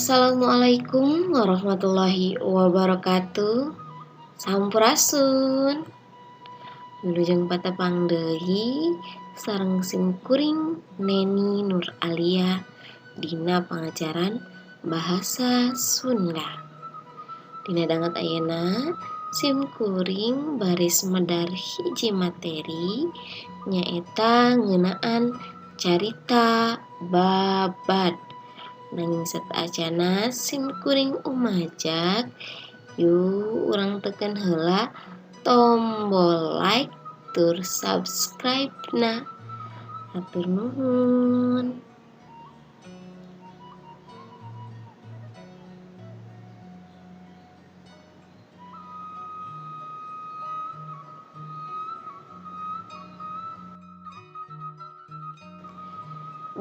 Assalamualaikum warahmatullahi wabarakatuh. Sampurasun. Wilujeng patepang deui sareng simkuring Neni Nur Alia dina pangajaran Bahasa Sunda. Dina danget ayeuna simkuring baris medar hiji materi nyaeta ngeunaan carita babad. Nanging sateuacanna simkuring umajak, yuk urang teken heula tombol like tur subscribe na. Hatur nuhun.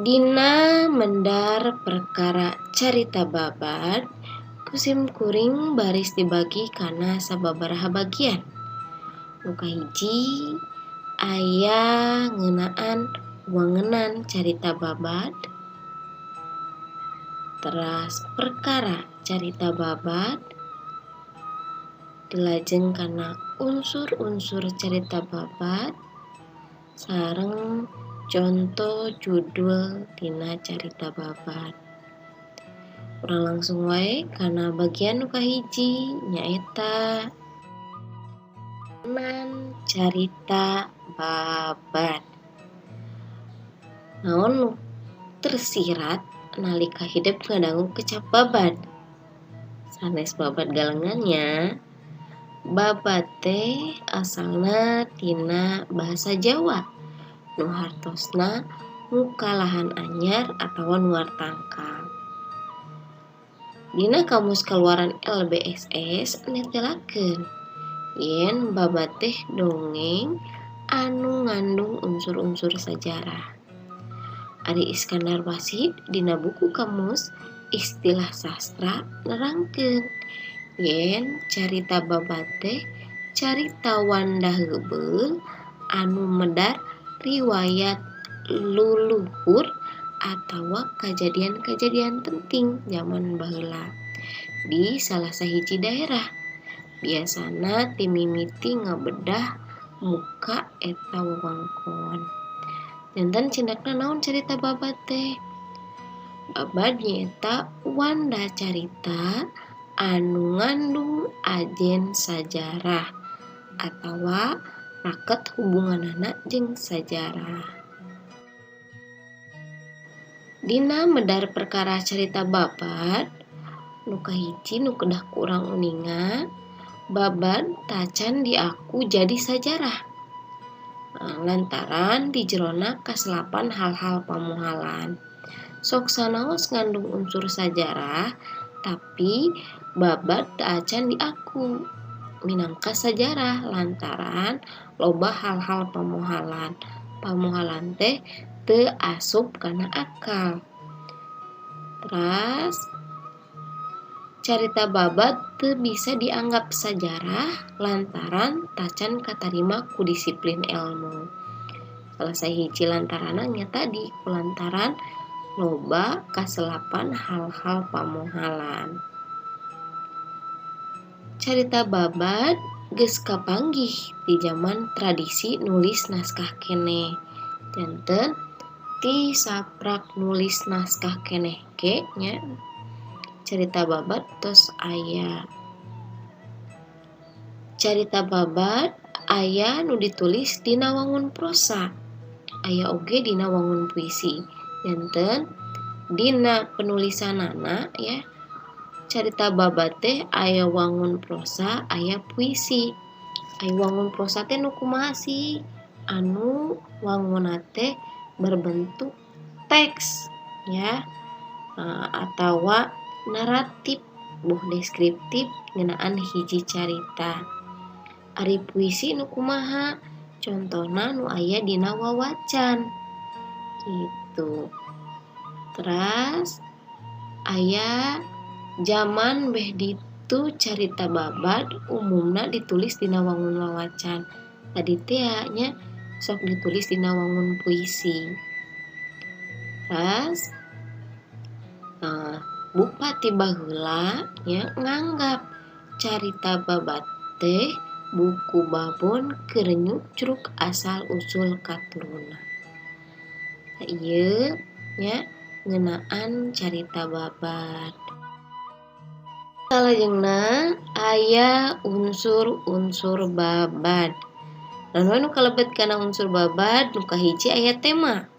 Dina mendar perkara carita babad, ku simkuring baris dibagi kana sababaraha bagian. Nu kahiji aya ngeunaan wangenan carita babad, teras perkara carita babad, dilajeng kana unsur-unsur carita babad, sareng contoh judul tina carita babad. Urang langsung wae kana bagian nu kahiji nyaeta nan carita babad. Naon nu tersirat nalika hidep ngadangu kecap babad? Sanes babad galengannya. Babad teh asalna tina bahasa Jawa nu hartosna muka lahan anyar atawa nuar tangkal. Dina kamus kaluaran LBSS netelakeun yen babad teh dongeng anu ngandung unsur-unsur sajarah. Ari Iskandar Wasid dina buku kamus istilah sastra nerangkeun yen carita babad teh carita wanda heubeul anu medar riwayat luluhur atawa kajadian-kajadian penting zaman baheula di salah sahiji daerah. Biasana ti mimiti ngabedah muka eta wewengkon. Janten cindakna naon carita babad teh? Babad nyaeta wanda carita anu ngandung ajen sajarah atawa raket hubunganana jeung sajarah. Dina medar perkara carita babad, nu kahiji nu kedah ku urang uninga, babad tacan diaku jadi sajarah. Nah, lantaran di jerona kaselapan hal-hal pamohalan. Sok sanaos ngandung unsur sajarah, tapi babad tacan diaku minangka sajarah lantaran loba hal-hal pamohalan. Pamohalan teh teu asup kana akal. Teras carita babad teu bisa dianggap sajarah lantaran tacan katarima ku disiplin ilmu. Salah sahiji lantaranna nya tadi lantaran loba kaselapan hal-hal pamohalan. Carita babad geus kapanggih di zaman tradisi nulis naskah keneh. Janten ti saprak nulis naskah keneh ge nya carita babad tos aya. Carita babad aya nu ditulis dina wangun prosa, aya oge dina wangun puisi. Janten dina penulisanana ya carita babad teh aya wangun prosa, aya puisi. Aya wangun prosa teh nu kumaha sih? Anu wangunna teh berbentuk teks ya, atawa naratif boh deskriptif ngeunaan hiji carita. Ari puisi nu kumaha? Contona nu aya dina wawacan gitu. Teras aya zaman beh ditu carita babad umumna ditulis dina wangun wawacan. Tadi teh nya sok ditulis dina wangun puisi. Teras nah, Bupati baheula nya nganggap carita babad teh buku babon keur nyucruk asal usul katurunan. Nah, ieu nya ngeunaan carita babad. Salajengna aya unsur-unsur babad. Naon nu kalebet kana unsur babad? Nu kahiji aya tema.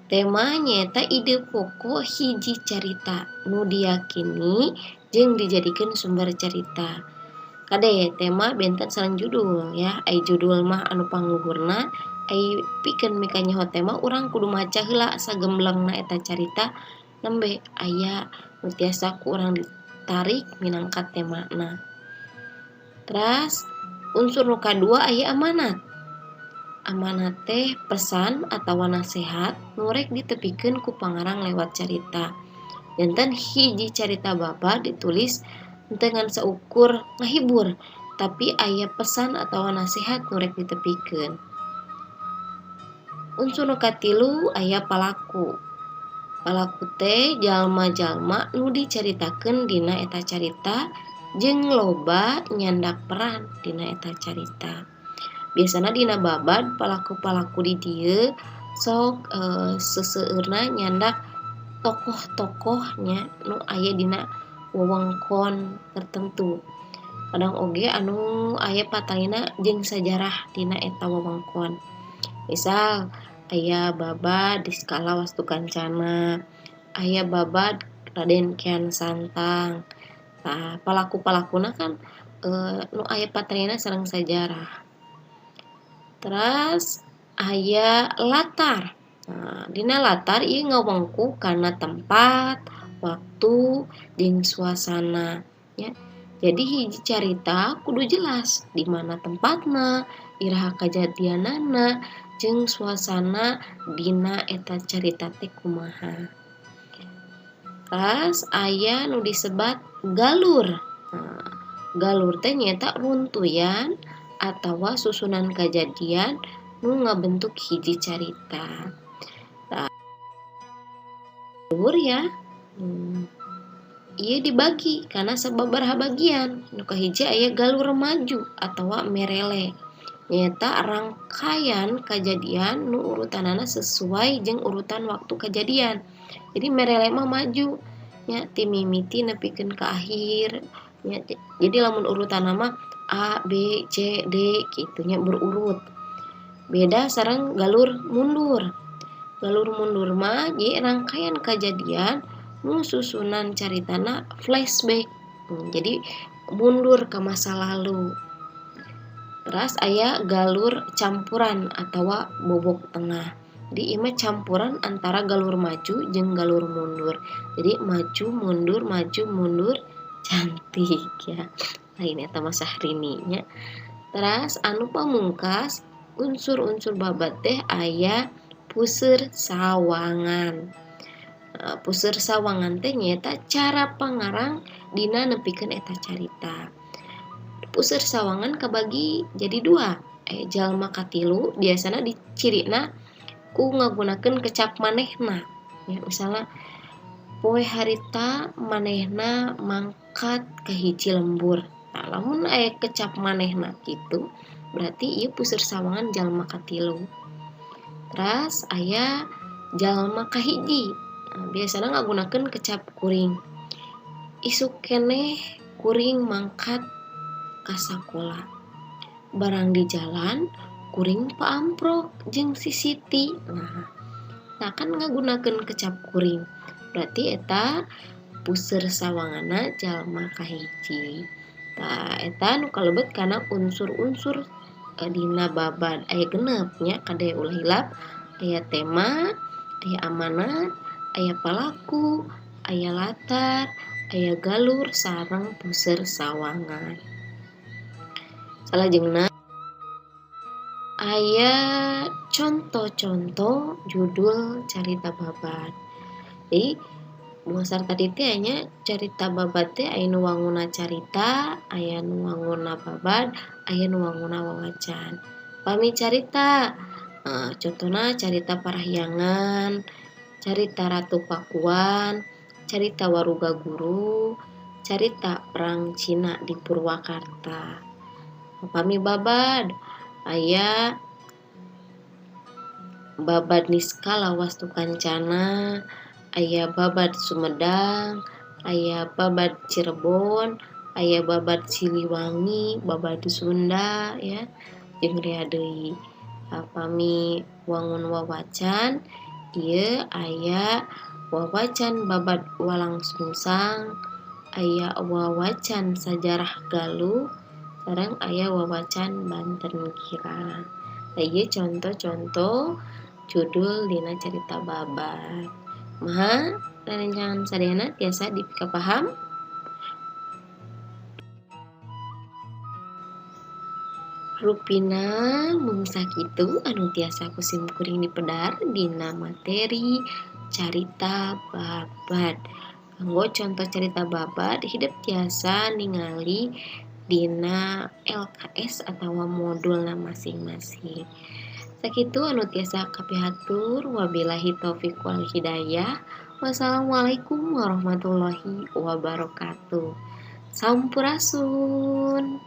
Tema nyaeta ide pokok hiji carita nu diyakini jeung dijadikeun sumber carita. Kade, tema benten sareng judul ya. Ai judul mah anu pangluhurna, ai pikeun mikanyaho tema urang kudu maca heula sagemblengna eta carita, nembe aya nu tiasa ku urang ditarik minangka temana. Teras unsur nu kadua aya amanat. Amanat teh pesan atawa nasehat nu rek ditepikeun ku pangarang lewat carita. Janten hiji carita babad ditulis henteu ngan saukur ngahibur, tapi aya pesan atawa nasehat nu rek ditepikeun. Unsur nu katilu aya palaku. Palaku teh jalma-jalma nu dicaritakeun dina eta carita jeung loba nyandak peran dina eta carita. Biasana dina babad palaku-palaku di dieu sok seseueurna nyandak tokoh-tokohnya nu aya dina wewengkon tertentu. Kadang oge anu aya patalina jeung sajarah dina eta wewengkon. Misal aya babad Niskala Wastu Kancana, aya babad Raden Kian Santang. Tah, palaku-palakuna kan nu aya patalina sareng sajarah. Teras aya latar. Nah, dina latar ieu ngawengku kana tempat, waktu, jeung suasana nya. Jadi hiji carita kudu jelas di mana tempatna, iraha kajadianana, jeung suasana dina eta carita teh kumaha. Teras aya nu disebat galur. Nah, galur teh nyaeta runtuyan atawa susunan kajadian nu ngabentuk hiji carita. Tah, galur ya. Ieu dibagi kana sababaraha bagian. Nu kahiji aya galur maju atawa merele. Nyaeta rangkaian kajadian nu urutanana sesuai jeung urutan waktu kajadian. Jadi merele mah maju nya, ti mimiti nepikeun ka akhir nya. Jadi lamun urutanna mah A B C D kitu nya, berurut. Beda sareng galur mundur. Galur mundur mah jadi rangkaian kajadian nu susunan caritana flashback. Jadi mundur ke masa lalu. Terus aya galur campuran atawa bobok tengah. Di ieu mah campuran antara galur maju jeung galur mundur. Jadi maju mundur maju mundur, cantik ya. Lain eta mah Syahrini nya. Terus anu pamungkas unsur-unsur babad teh aya puseur sawangan. Nah, puseur sawangan teh nyaeta cara pangarang dina nepikeun eta carita. Puseur sawangan kabagi jadi dua. Jalma katilu biasana dicirina ku ngagunakeun kecap manehna. Ya, misalnya poe harita manehna mangkat ka hiji lembur. Nah, lamun aya kecap manehna kitu, berarti ieu puseur sawangan jalma katilu. Terus aya jalma kahiji. Nah, biasana ngagunakeun kecap kuring. Isuk keneh kuring mangkat ka sakola. Barang di jalan kuring paamprok jeung si Siti. Nah, kan ngagunakeun kecap kuring. Berarti eta puseur sawanganna jalma kahiji. Tah, eta nu kalebet kana unsur-unsur dina babad. Aya genep nya, kade ulah hilap. Aya tema, aya amanat, aya palaku, aya latar, aya galur sareng puseur sawangan. Salajengna aya contoh-contoh judul carita babad. Jadi dasar tadi teh nya, carita babad teh aya nu wanguna carita, aya nu wanguna babad, aya nu wanguna wawacan. Pami carita, contohna carita Parahyangan, carita Ratu Pakuan, carita Waruga Guru, carita Perang Cina di Purwakarta. Upami babad aya babad Niskala Wastu Kancana, aya babad Sumedang, aya babad Cirebon, aya babad Siliwangi, babad Sunda ya, jeung rea deui. Upami wangun wawacan ieu aya wawacan babad Walangsungsang, aya wawacan sajarah Galuh, sareng aya wawacan Banten Girang. Nah, ieu conto-conto judul dina carita babad. Kumaha rerencangan sadayana tiasa dipikapaham? Rupina mung sakitu anu tiasa ku sim kuring dipedar dina materi carita babad. Kanggo conto carita babad hidep tiasa ningali dina LKS atawa modulna masing-masing. Sakitu anu tiasa kapihatur, wabillahi taufik wal hidayah. Wassalamualaikum warahmatullahi wabarakatuh. Sampurasun.